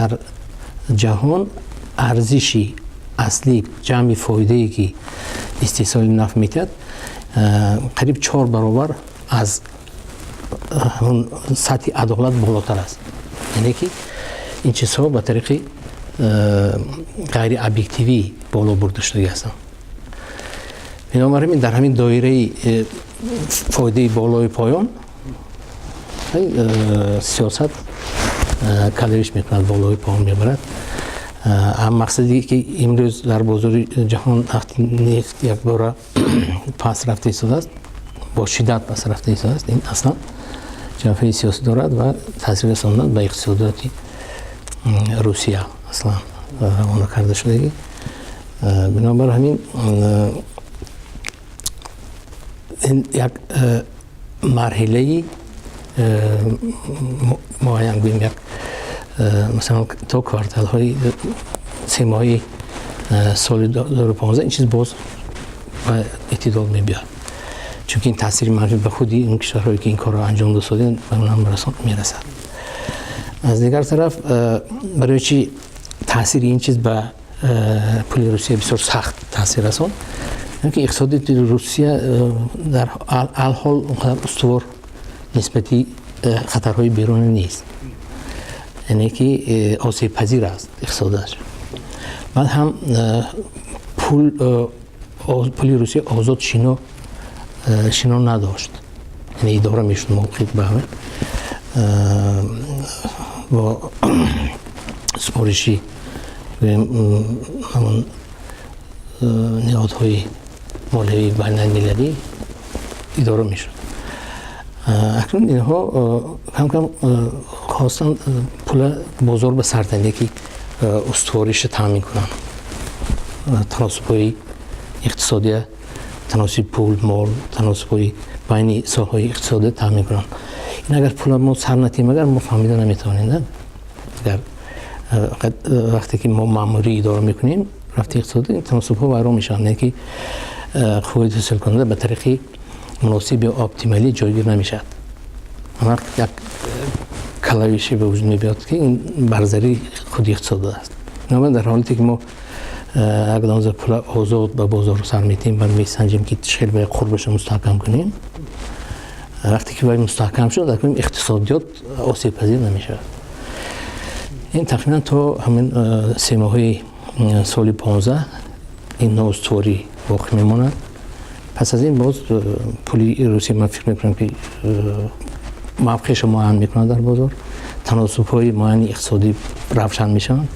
Дар ҷаҳон арзиши аслӣ, ҷамъи фоидае, ки истеҳсоли нафт метиҳад, қариб 4 баробар аз сатҳи адолат болотар аст. Яъне ки ин чизҳо ба тариқи ғайриобъективӣ боло бурда шудагӣ ҳастанд. Бинобар ин дар ҳамин доираи фоидаи болои поён сиёсат калавиш мекунад, болои поён мебарад. Мақсаде ки имрӯз дар бозори ҷаҳон вақти нефт якбора паст рафта истодааст, бо шиддат паст рафта истодааст, ин аслан ҷабҳаи сиёсӣ дорад ва таъсир расондан ба иқтисодиёти Русия аслан равона карда шудагӣ. Бинобар ҳамин ин як марҳилаи муайян, гӯем, як масалан то кварталҳои 3 моҳи соли 2015 ин чиз боз ба эътидол мебиёд, чунки ин таъсири манфӣ ба худи он кишварҳое, ки ин корро анҷом доданд, ба онам мерасад. Аз дигар тараф, барои чи таъсири ин чиз ба пули Русия бисёр сахт таъсир расонд? Ки иқтисодиёти Русия дар алҳол онқадар устувор нисбати хатарҳои берунӣ нест, яъне ки осебпазир аст иқтисодаш. Баъд ҳам пули Русия озод шино надошт, яъне идора мешуд мувофиқ ба бо супориши ҳамон ниҳодҳои молиявии байналмилалӣ идора мешуд. Акнун инҳо кам кам хостанд пула бозор ба сар, ки устувориша таъмин кунанд, таносубҳои иқтисодия, таносуби пул, мол, таносубҳои байни соҳаҳои иқтисодия таъмин кунанд. Ин агар пула мо сар натиҳем, агар мо фаҳмида наметавонем, агар вақте ки мо маъмурӣ идора мекунем, рафти иқтисодӣ, таносубҳо вайрон мешаванд, яъне ки қувваи ҳосилкунанда ба тариқи муносиб ё оптималӣ ҷойгир намешавад. Он вақт як калавише ба вуҷуд мебиёд, ки ин барзари худи иқтисод аст. Бинобар дар ҳолате ки мо як донза пула озод ба бозор сар метиҳем ва месанҷем, ки чӣ хел бояд қурбаша мустаҳкам кунем, вақте ки вай мустаҳкам шуд, акнун иқтисодиёт осебпазир намешавад. Ин тақрибан то ҳамин 3 моҳаи соли 15 ин ноустуворӣ боқӣ мемонад. Пас аз ин боз пули Русия, ман фикр мекунам, ки мавқеъша муайян мекунад дар бозор, таносубҳои муайяни иқтисодӣ равшан мешаванд.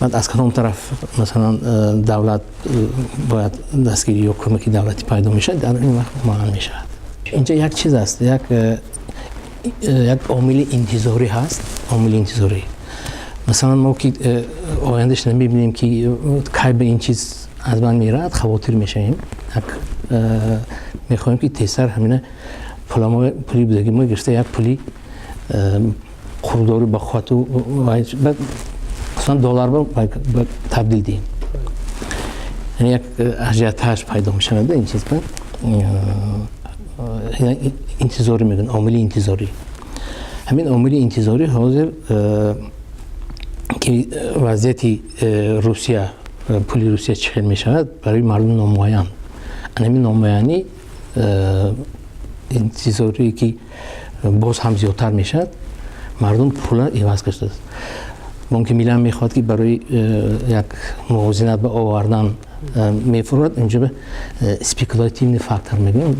Баъд аз кадом тараф, масалан, давлат бояд дастгирӣ ё кӯмаки давлатӣ пайдо мешавад, дар ин вақт муайян мешавад. Инҷа як чиз аст, як омили интизорӣ ҳаст. Омили интизорӣ, масалан, мо ки ояндаш намебинем, ки кай ба ин чиз аз байн меравад, хавотир мешавем, мехоҳем, ки тезтар ҳамина пули будаги мо гирифта, як пули қурдорӣ ба қуввату, хусусан доллар ба табдил диҳем. Яъне як ажиотаж пайдо мешавад. Ин чиз интизорӣ мегӯянд, омили интизорӣ. Ҳамин омили интизорӣ ҳозир, ки вазъияти Русия, пули Русия чӣ хел мешавад, барои мардум номуайян. Ҳамин номуайянӣ, интизорие, ки боз ҳам зиёдтар мешавад, мардум пула иваз кардааст. Бонки Миллӣ ҳам мехоҳад, ки барои як мувозинат ба овардан мефурад. Инҷо спекулятивный фактор мегӯям,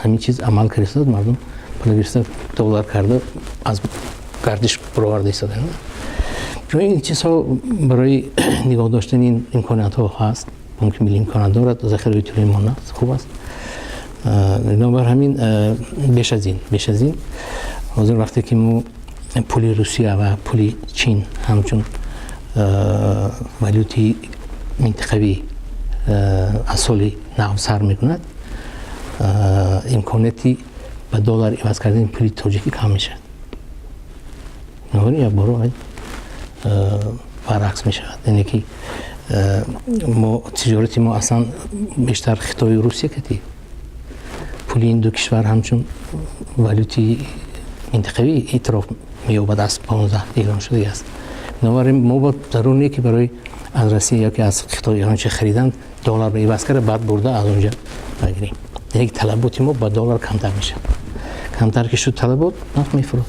ҳамин чиз амал кардааст. Мардум пула гирифта, доллар карда, аз гардиш бароварда истодаанд. Ин чизҳо барои нигоҳ доштани ин имкониятҳо ҳаст. Бонки Миллӣ имконият дорад, захираи тӯлонӣ хуб аст. Бинобар ҳамин беш аз ин ҳозир, вақте ки мо пули Русия ва пули Чин ҳамчун валюти минтақавӣ аз соли нав сар мекунад, имконияти ба доллар иваз кардани пули тоҷикӣ кам мешавад. Якборо баръакс мешавад, яъне ки мо тиҷорати мо аслан бештар Хитою Русия кати, пули ин ду кишвар ҳамчун валюти минтақавӣ эътироф меёбад, аз 15 эълон шудагӣ аст. Бинобар ин мо зарур не, ки барои аз Россия ё ки аз Хитой ягон чи харидан доллар ба иваз карда, баъд бурда аз онҷа бигирем. Яъне талаботи мо ба доллар камтар мешавад. Камтар ки шуд талабот, нарх мефурод.